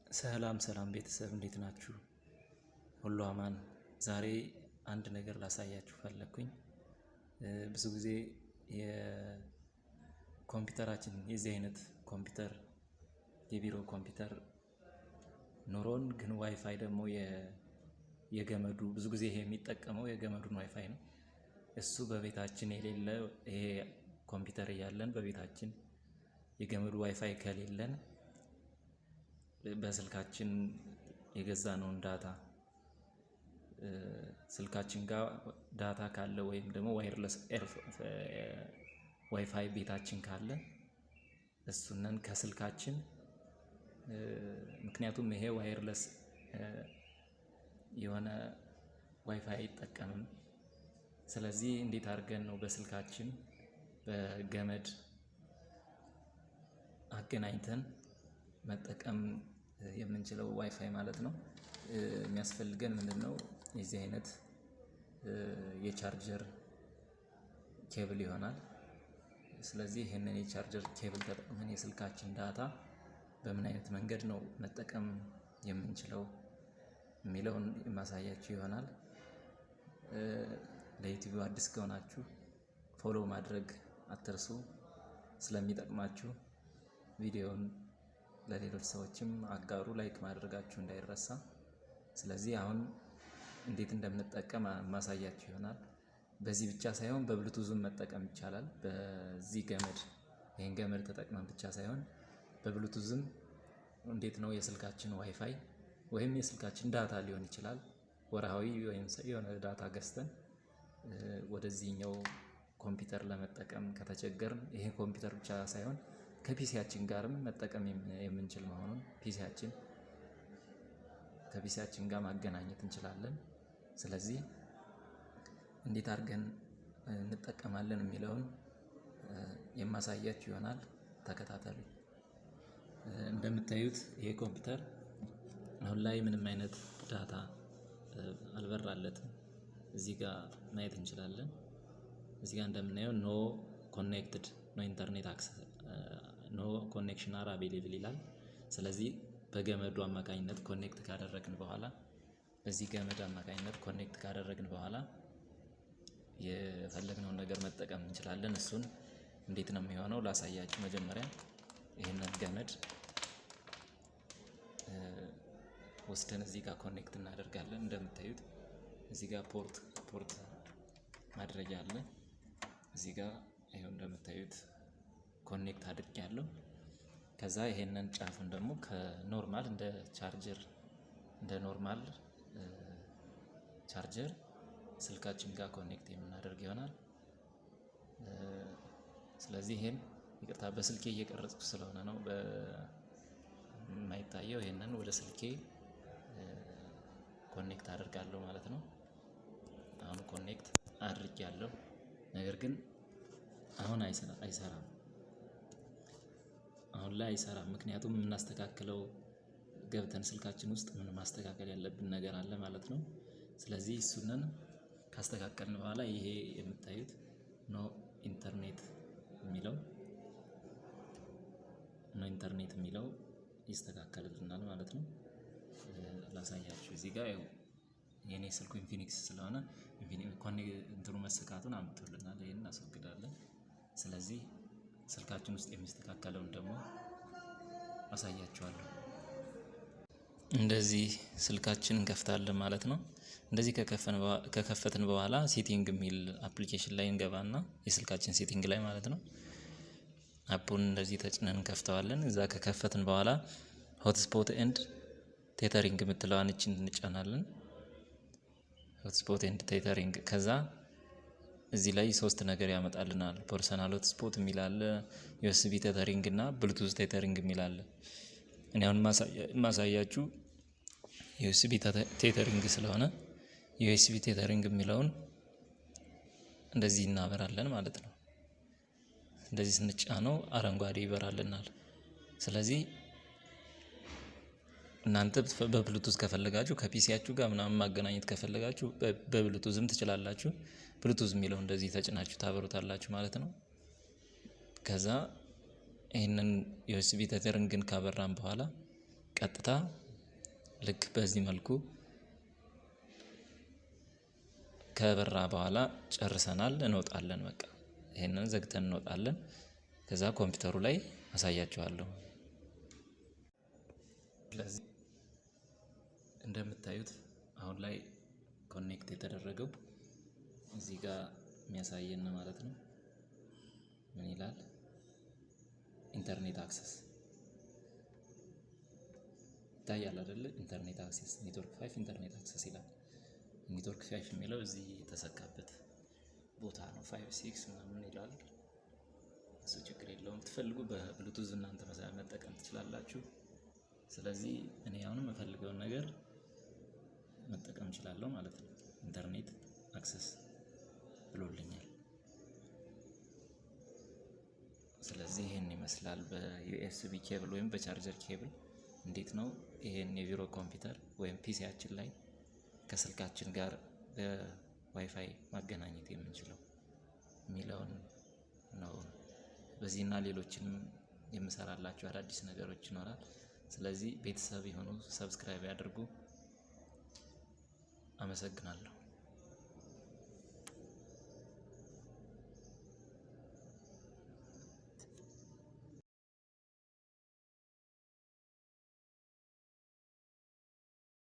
ሰላም ሰላም ቤተሰብ፣ እንዴት ናችሁ? ሁሉ አማን። ዛሬ አንድ ነገር ላሳያችሁ ፈለግኩኝ። ብዙ ጊዜ የኮምፒውተራችን የዚህ አይነት ኮምፒውተር፣ የቢሮ ኮምፒውተር ኖሮን ግን ዋይፋይ ደግሞ የገመዱ፣ ብዙ ጊዜ ይሄ የሚጠቀመው የገመዱን ዋይፋይ ነው። እሱ በቤታችን የሌለ፣ ይሄ ኮምፒውተር እያለን በቤታችን የገመዱ ዋይፋይ ከሌለን በስልካችን የገዛነውን data፣ ስልካችን ጋር data ካለ ወይም ደግሞ wireless WiFi ቤታችን ካለ እሱንን ከስልካችን፣ ምክንያቱም ይሄ wireless የሆነ ዋይፋይ አይጠቀምም። ስለዚህ እንዴት አድርገን ነው በስልካችን በገመድ አገናኝተን መጠቀም የምንችለው ዋይፋይ ማለት ነው? የሚያስፈልገን ምንድነው? የዚህ አይነት የ charger cable ይሆናል። ስለዚህ ይህንን የ charger cable ተጠቅመን የስልካችን data በምን አይነት መንገድ ነው መጠቀም የምንችለው የሚለውን የማሳያችሁ ይሆናል። ለ YouTube አዲስ ከሆናችሁ follow ማድረግ አትርሱ፣ ስለሚጠቅማችሁ ቪዲዮውን ለሌሎች ሰዎችም አጋሩ፣ like ማድረጋችሁ እንዳይረሳ። ስለዚህ አሁን እንዴት እንደምንጠቀም ማሳያችሁ ይሆናል። በዚህ ብቻ ሳይሆን በብሉቱዝም መጠቀም ይቻላል። በዚህ ገመድ፣ ይህን ገመድ ተጠቅመን ብቻ ሳይሆን በብሉቱዝም እንዴት ነው የስልካችን ዋይፋይ ወይም የስልካችን data ሊሆን ይችላል፣ ወርሃዊ ወይም የሆነ data ገዝተን ወደዚህኛው ኮምፒውተር ለመጠቀም ከተቸገርን፣ ይሄ ኮምፒውተር ብቻ ሳይሆን ከ PC ያችን ጋርም መጠቀም የምንችል መሆኑን፣ PC ያችን ከ PC ያችን ጋር ማገናኘት እንችላለን። ስለዚህ እንዴት አድርገን እንጠቀማለን የሚለውን የማሳያችሁ ይሆናል። ተከታተሉ። እንደምታዩት ይሄ ኮምፒውተር አሁን ላይ ምንም አይነት data አልበራለትም። እዚህ ጋር ማየት እንችላለን። እዚህ ጋር እንደምናየው no connected፣ no internet access፣ no connection are available ይላል። ስለዚህ በገመዱ አማካኝነት connect ካደረግን በኋላ፣ በዚህ ገመድ አማካኝነት connect ካደረግን በኋላ የፈለግነውን ነገር መጠቀም እንችላለን። እሱን እንዴት ነው የሚሆነው ላሳያችሁ። መጀመሪያ ይህንን ገመድ ወስደን እዚህ ጋር connect እናደርጋለን። እንደምታዩት እዚህ ጋር port ማድረጊያ አለ። እዚህ ጋር ይኸው እንደምታዩት connect አድርጌያለሁ። ከዛ ይሄንን ጫፉን ደግሞ ከ normal እንደ ቻርጀር፣ እንደ normal charger ስልካችን ጋር connect የምናደርግ ይሆናል። ስለዚህ ይሄን፣ ይቅርታ፣ በስልኬ እየቀረጽኩ ስለሆነ ነው የማይታየው። ይሄንን ወደ ስልኬ connect አደርጋለሁ ማለት ነው። አሁን connect አድርጌያለሁ። ነገር ግን አሁን አይሰራም። አሁን ላይ አይሰራም። ምክንያቱም የምናስተካክለው፣ ገብተን ስልካችን ውስጥ ምን ማስተካከል ያለብን ነገር አለ ማለት ነው። ስለዚህ እሱንን ካስተካከልን በኋላ ይሄ የምታዩት no internet የሚለው፣ no internet የሚለው ይስተካከልልናል ማለት ነው። ላሳያችሁ፣ እዚህ ጋር ያው የኔ ስልኩ Infinix ስለሆነ እንትኑ መሰካቱን አምጥቶልናል። ይሄን እናስወግዳለን። ስለዚህ ስልካችን ውስጥ የሚስተካከለውን ደግሞ አሳያችኋለሁ። እንደዚህ ስልካችን እንከፍታለን ማለት ነው። እንደዚህ ከከፈትን በኋላ setting የሚል application ላይ እንገባና፣ የስልካችን setting ላይ ማለት ነው። App ኡን እንደዚህ ተጭነን እንከፍተዋለን። እዛ ከከፈትን በኋላ hotspot and tethering የምትለዋን እችን እንጫናለን። Hotspot and tethering፣ ከዛ እዚህ ላይ ሶስት ነገር ያመጣልናል። Personal hotspot የሚል አለ፣ USB tethering እና Bluetooth tethering የሚል አለ። እኔ አሁን ማሳያችሁ USB tethering ስለሆነ USB tethering የሚለውን እንደዚህ እናበራለን ማለት ነው። እንደዚህ ስንጫነው አረንጓዴ ይበራልናል። ስለዚህ እናንተ በብሉቱዝ ከፈለጋችሁ፣ ከ PC ያችሁ ጋር ምናምን ማገናኘት ከፈለጋችሁ በብሉቱዝም ትችላላችሁ። ብሉቱዝ የሚለው እንደዚህ ተጭናችሁ ታበሩታላችሁ ማለት ነው። ከዛ ይህንን USB tethering ን ካበራን በኋላ ቀጥታ ልክ በዚህ መልኩ ከበራ በኋላ ጨርሰናል፣ እንወጣለን። በቃ ይሄንን ዘግተን እንወጣለን። ከዛ ኮምፒውተሩ ላይ አሳያችኋለሁ። ስለዚህ እንደምታዩት አሁን ላይ connect የተደረገው እዚህ ጋር የሚያሳየን ማለት ነው። ምን ይላል? Internet access ይታያል አይደለ? Internet access network 5 internet access ይላል። Network 5 የሚለው እዚህ የተሰካበት ቦታ ነው። 5 6 ምናምን ይላል። እሱ ችግር የለውም። ትፈልጉ በብሉቱዝ እናንተ መጠቀም ትችላላችሁ። ስለዚህ እኔ አሁንም የምፈልገውን ነገር መጠቀም እችላለሁ ማለት ነው። Internet access ብሎልኛል። ስለዚህ ይሄን ይመስላል በ USB cable ወይም በ charger cable እንዴት ነው ይሄን የቢሮ ኮምፒውተር ወይም PC ያችን ላይ ከስልካችን ጋር በዋይፋይ ማገናኘት የምንችለው የሚለውን ነው። በዚህና ሌሎችንም የምሰራላችሁ አዳዲስ ነገሮች ይኖራል። ስለዚህ ቤተሰብ የሆኑ subscribe ያድርጉ። አመሰግናለሁ።